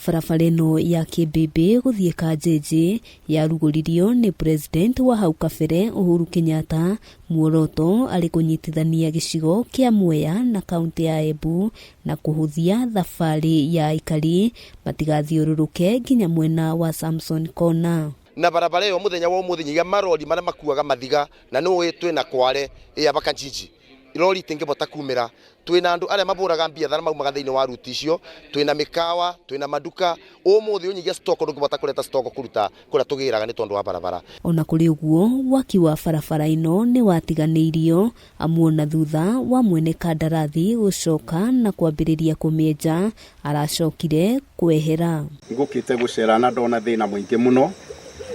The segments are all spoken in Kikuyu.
Barabara ĩno ya Kĩmbĩmbĩ gũthiĩ Kanjĩnjĩ yarugũririo nĩ President wa hau kabere Uhuru Kenyatta, muoroto arĩ kũnyitithania gĩcigo kĩa Mwea na kaũntĩ ya Embu na kũhũthia thabarĩ ya aikari matigathiũrũrũke nginya mwena wa Samson Corner. Na barabara ĩyo mũthenya wa ũmũthĩ nyiga marori marĩa makuaga mathiga na nĩ twĩna Kware ĩa Bakanjinji rori itingĩbota kumĩra. Twĩna andũ arĩa mabũraga mbiathara maumaga thĩinĩ wa ruti icio, twĩna mĩkawa, twĩna maduka. Ũmũthĩ ũnyigia stock ndũngĩbota kũreta stock kũruta kũrĩa tũgĩraga nĩ tondũ wa barabara. Ona kũrĩ ũguo, waki wa barabara ĩno nĩ watiganĩirio amu ona thutha wa mwene kandarathi gũcoka na kwambĩrĩria kũmĩenja aracokire kwehera. Ngũkĩte gũcera na ndona thĩna mũingĩ mũno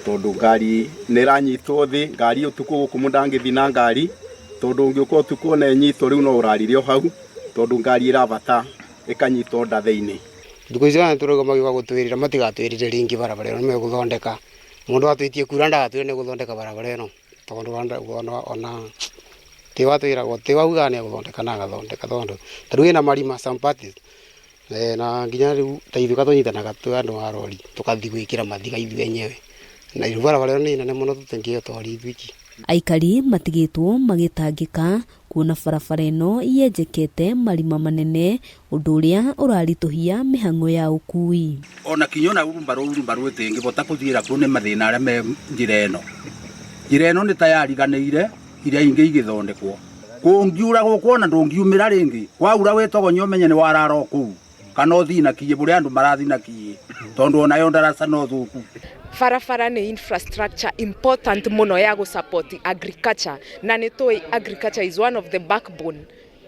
tondũ ngari nĩ ĩranyitwo thĩ, ngari ũtukũ gũkũ mũndũ ndangĩthiĩ na ngari tondũ ũngĩũka ũtukũ na ĩnyitwo rĩu no ũrarire o hau tondũ ngari ĩrabata ĩkanyitwo nda thĩinĩ. Thikũ ici ona tũrauga magĩũka gũtwĩrĩra matigatwĩrĩre rĩngĩ barabara ĩno nĩmegũthondeka. Mũndũ atwĩtie kura ndagatwĩre nĩegũthondeka barabara ĩno tondũ ona ti watwĩragwo ti waugaga nĩegũthondeka na agathondeka tondũ ta rĩu ĩna marima some parts na nginya rĩu ta ithuĩ tũnyitanaga twĩ andũ a rori tũgathiĩ gwĩkĩra mathiga ithuĩ enyewe na rĩu barabara ĩyo nĩ nene mũno tũtingĩhota ũrĩ ithuiki. Aikari matigĩtwo magĩtangĩka kuona barabara ĩno yenjekete marima manene ũndũ ũrĩa ũraritũhia mĩhang'o ya ũkui. Ona kinya ona urumbarũ urumbarũ ĩtingĩbota kũthiĩra kuo nĩ mathĩna arĩa me njĩra ĩno. Njĩra ĩno nĩ ta yariganĩire iria ingĩ igĩthondekwo. Kũngiura gũkũ ona ndũngiumĩra rĩngĩ, kwaura wĩtogonye ũmenye nĩ warara o kũu kana ũthiĩ na kiĩ bũrĩa andũ marathiĩ na kiĩ tondũ onayo ndaraca no thũku. Barabara nĩ infrastructure important mũno ya gũ-support agriculture na nĩ tũĩ agriculture is one of the backbone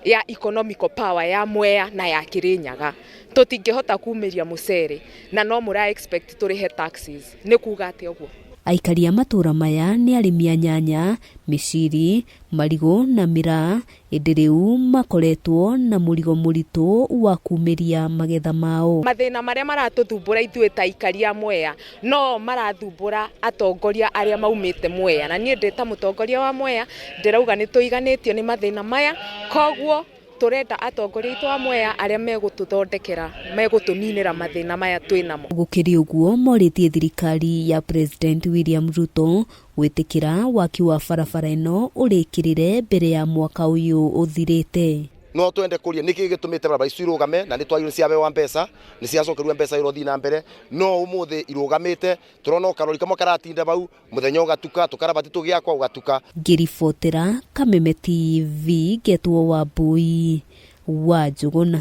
ya economical power ya Mwea na ya Kirinyaga. Tũtingĩhota kumĩria mũcere na no mũra expect tũrĩhe taxes, nĩ kuga atĩa ũguo? Aikari a matũra maya nĩ arĩmi a nyanya, mĩciri, marigũ na mĩraa, ĩndĩ rĩu makoretwo na mũrigo mũritũ wa kumĩria magetha mao. Mathĩna marĩa maratũthumbũra ithuĩ ta aikari a Mwea no marathumbũra atongoria arĩa maumĩte Mwea, na niĩ ndĩ ta mũtongoria wa Mwea ndĩrauga nĩ tũiganĩtio nĩ mathĩna maya, koguo tũrenda atongoria aitũ a Mwea arĩa megũtũthondekera, megũtũninĩra mathĩna maya twĩ namo. Gũkĩrĩ ũguo, morĩtie thirikari ya President William Ruto gwĩtĩkĩra waki wa barabara ĩno ũrĩkĩrĩre mbere ya mwaka ũyũ ũthirĩte. No twende kũria nĩkĩ gĩtũmĩte barabara icio irũgame na nĩ twagĩrĩirwo nĩ ciahewa mbeca, nĩ ciacokerwo mbeca irothiĩ na mbere, no ũmũthĩ irũgamĩte, tũrona o karori kamwe karatinda bau, mũthenya ũgatuka, tũkarabati tũgĩakwa ũgatuka. Ngĩribotera Kameme TV ngetwo Wambui wa Njũgũna.